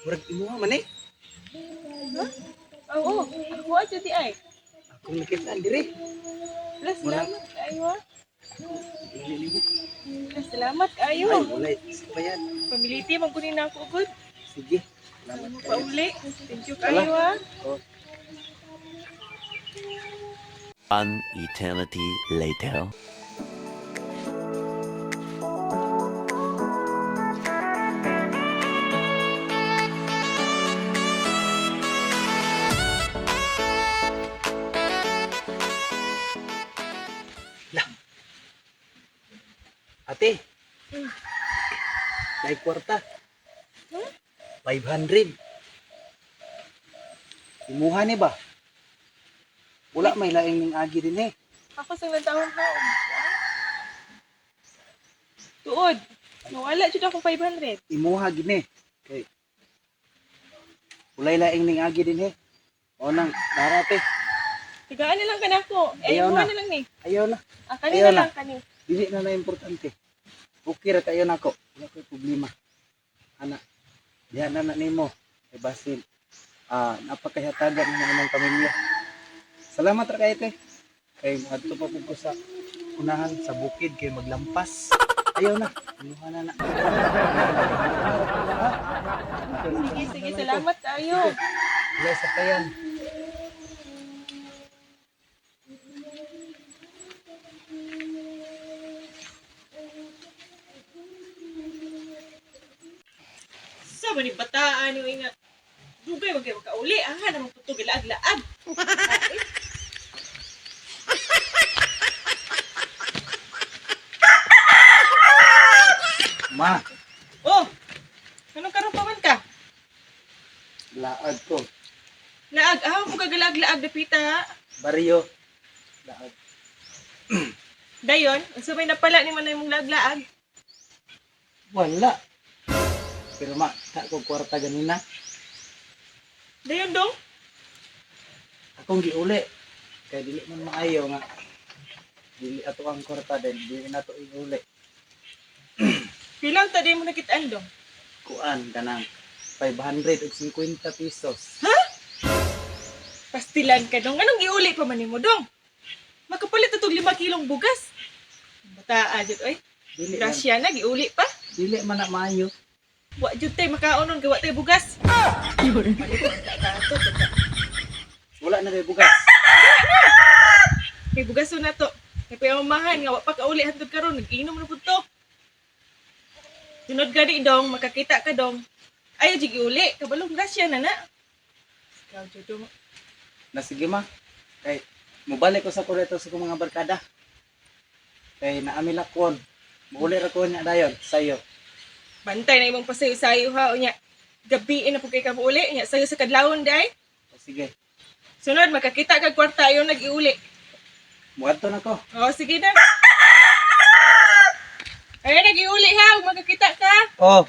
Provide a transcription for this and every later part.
Murag imuha man eh. Oo, ako ato di ay. Akong nakitaan dire. Wala, salamat kayo ha. Dili nimo. Wala, salamat kayo. Ay, wala sapayan. Pamiliti, magkunin na ako gud. Sige. Salamat Salamat kayo. pauli. Thank you kayo ha. Oh. One eternity later. Lah. Ate. May kwarta. 500. Imuha ni ba? Wala may laing ning agi din eh. Ako sa taon ha. Tuod. Nawala jud ako 500. Imuha gini. Kay walay laing ning agi din eh. O nang dara ate. Tigaan na lang kanako. Eh, Ayaw imuha na. na lang ni. Ayaw na. Ah, kani Ayaw na na. lang kani. Dili na na importante. Okay ra kayo nako. Wala ko'y problema. Ana, diha na na nimo. Kay basin napakahatagan ng imong pamilya. Salamat ra kayo te. Kay moadto pa pud ko sa unahan sa bukid kay maglampas. Ayaw na. Imuha na na. Sige, sige, salamat kayo. Wala sa kayan. Sa man ni bataan yung inga. Dugay wag kayo makauli. Ah, naman puto gilaag-laag. Ma, Oh. Anong karon pa man ka? laag ko. Laag, ah, mo kagalaag-laag dapita. Ha? Baryo. Laag. Dayon, unsa may napala ni man imong laag-laag? Wala. Pero ma, ta ko kwarta ganina. Dayon dong. Akong giuli kay dili man maayo nga dili ato ang kwarta din dili nato iuli. Pilang ta di mo nakitaan dong? Kuan kanang 550 pesos. Pastilan ka dong. Anong giuli pa man nimo dong? Makapalit na tog 5 kilong bugas. Bataa jud oy. Dili man, Grasya na giuli pa. dili man na maayo. Wa jud tay makaon nun kay wa tay bugas. Wala na kay bugas. Kay bugas na to. Kay payamahan nga wa pa kauli hantod karon nag-inom na pud to. Sunod gani dong, makakita ka dong. Ayo jud giuli, kabalong grasya na na. Ikaw jud dong. Na sige ma. Kay mobalik ko sa kureto sa kong mga barkada. Kay naami lakwon. Muuli ra ko niya dayon sayo. Bantay na imong pasayo-sayo ha unya. Gabiin na pud kay ka muuli nya sayo sa kadlawon day. O, sige. Sunod makakita kag kwarta ayo nag-iuli. Muadto na ko. Oh, sige na. Ayo nag-iuli ha, ug makakita ka. Oh.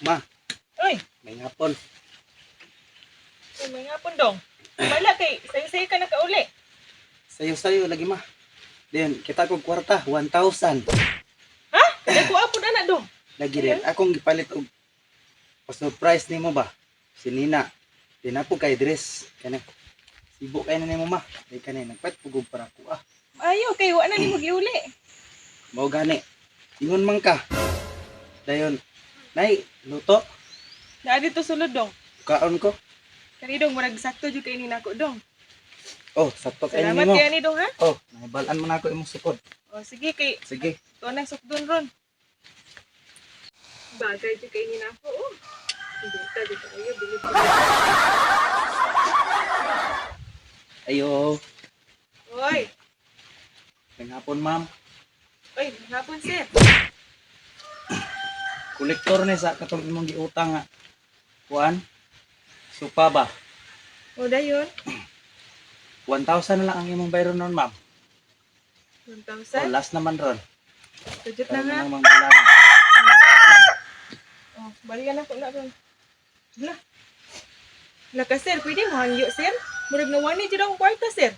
Ma, Oy, may hapon. ay, may ngapon dong. Wala kay sayo-sayo ka nakauli. Sayo-sayo lagi ma. Then, kita kog kwarta, 1,000. Ha? Dako apod ana dong. Lagi din, akong gipalit og pa-surprise nimo ba? Si Nina. Di na po kay dress. Kani. Sibo kay na nimo ma. Di kani nagpait pugog para ko ah. Ayo kay wa na nimo giuli. Mao gani. Ingon man ka. Dayon. Nay, luto. Naa dito sulod dong. Kaon ko. Kani dong murag sakto jud kay ni nako dong. Oh, sakto kay Salamat nimo. kay ani dong ha. Oh, nahibalan mo na ako imong sukod. Oh, sige kay Sige. tuwa nang sukdon ron. Bagay jud kay ni nako. Oh. Hindi ta jud kayo bilib. Ayo. Oy, May hapon, ma'am. oy, hapon sir. Kolektor ni sa katong imong giutang nga. Kuan? Supa ba? O dayon, 1,000 na lang ang imong bayron nun, ma'am. 1,000. Oh, last naman ron. Tujot na Karon nga. na lang bulan. Oh, balikan ako na ron. Hala. Hala ka, sir. Pwede mo hangyo, sir? Murag nawani dyan akong kwarta, sir.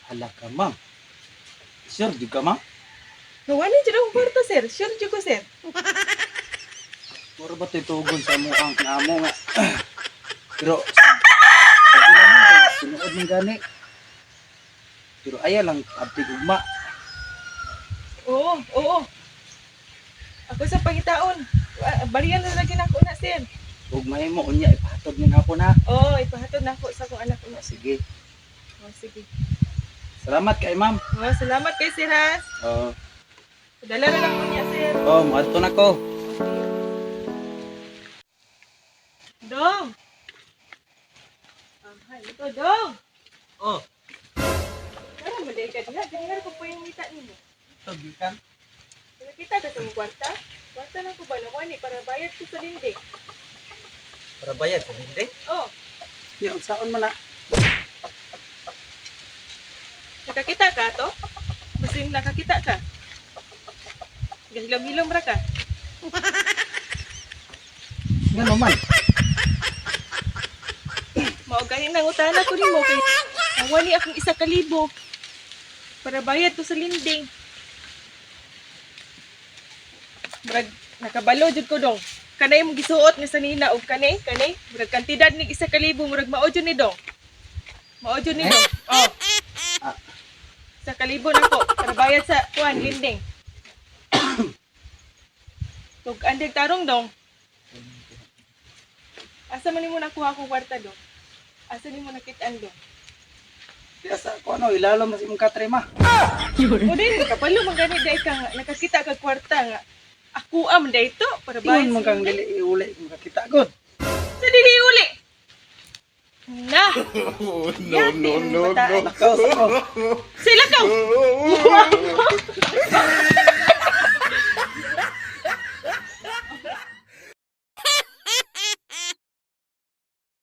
Hala ka, ma'am. Sure jud ka, ma'am? Nawani jud akong kwarta, sir. Sure jud ko, sir. Puro ba ito'y tugon sa mukhang amo nga? Pero, pagulahan, sinuod ng gani. Pero aya lang, abtig ugma. Oo. Ako sa pangitaon. Bariyan na lagi nako na, sir. Ugmay mo, unya, ipahatod niyo na ako na. Oo, ipahatod na ako sa akong anak na. Sige. Oh, sige. Salamat kay ma'am. Oh, salamat kay sir, ha. Oo, Dala na lang ko niya, sir. oh, moadto na ko. Dong! Ah, ito, Dong! Oh, Tara, maday ka diha. Ganyan ko po yung mita nimo. ito, gikan. Nakita ka sa mong kwarta? Kwarta lang ko ba na ni para bayad ko sa lindi. Para bayad sa hindi. Oh, Ya, unsaon man na? nakakita ka to? Basin nakakita ka. Gahilom-hilom ra ka. Ngano man? Maugahin ang utana ko nimo kay nawali akong 1,000 para bayad ko sa linding. Murag nakabalo jud ko, Dong. Kanay mong gisuot nga sanina og kanay kanay murag kantidad nig 1,000, murag mao jud ni, Dong. Mao jud ni, Dong. Oh. Ah. 1,000 na ko para bayad sa kuan linding. Tug andig tarong, Dong. Asa man nimo nakuha akong kwarta, Dong? Asa nimo nakit-an, Dong? Di asa ko ano, ilalom na sa imong katre, ma. O din, kapalo man gani dai ka nga nakakita ka kwarta nga. Ako am dai to para bayad Ingon man sa kang linding. dili iuli kung kakita gud. Sa dili uli. Na. No, no, no, no. Nakaw sa ko. Sila ka.